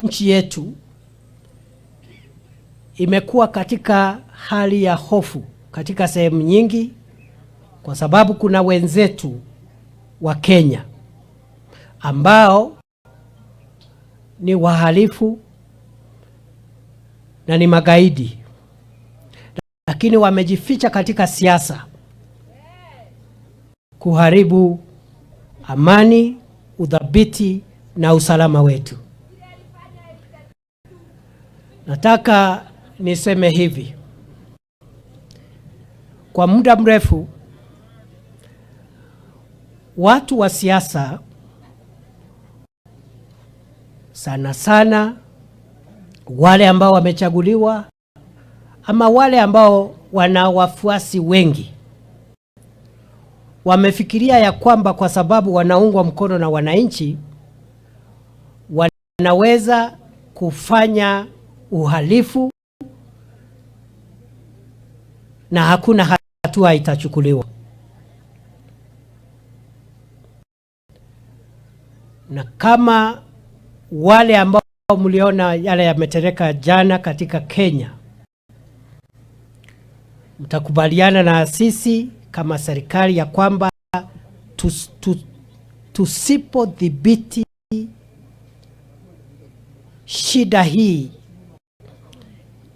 Nchi yetu imekuwa katika hali ya hofu katika sehemu nyingi, kwa sababu kuna wenzetu wa Kenya ambao ni wahalifu na ni magaidi, lakini wamejificha katika siasa kuharibu amani, uthabiti na usalama wetu. Nataka niseme hivi, kwa muda mrefu watu wa siasa sana sana wale ambao wamechaguliwa ama wale ambao wana wafuasi wengi wamefikiria ya kwamba kwa sababu wanaungwa mkono na wananchi wanaweza kufanya uhalifu na hakuna hatua itachukuliwa. Na kama wale ambao mliona yale yametereka jana katika Kenya, mtakubaliana na sisi kama serikali ya kwamba tusipodhibiti shida hii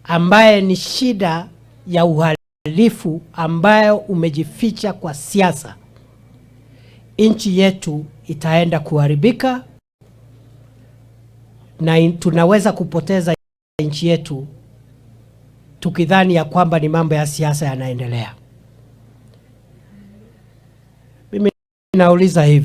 ambaye ni shida ya uhalifu ambayo umejificha kwa siasa, nchi yetu itaenda kuharibika na tunaweza kupoteza nchi yetu tukidhani ya kwamba ni mambo ya siasa yanaendelea. Mimi nauliza hivi.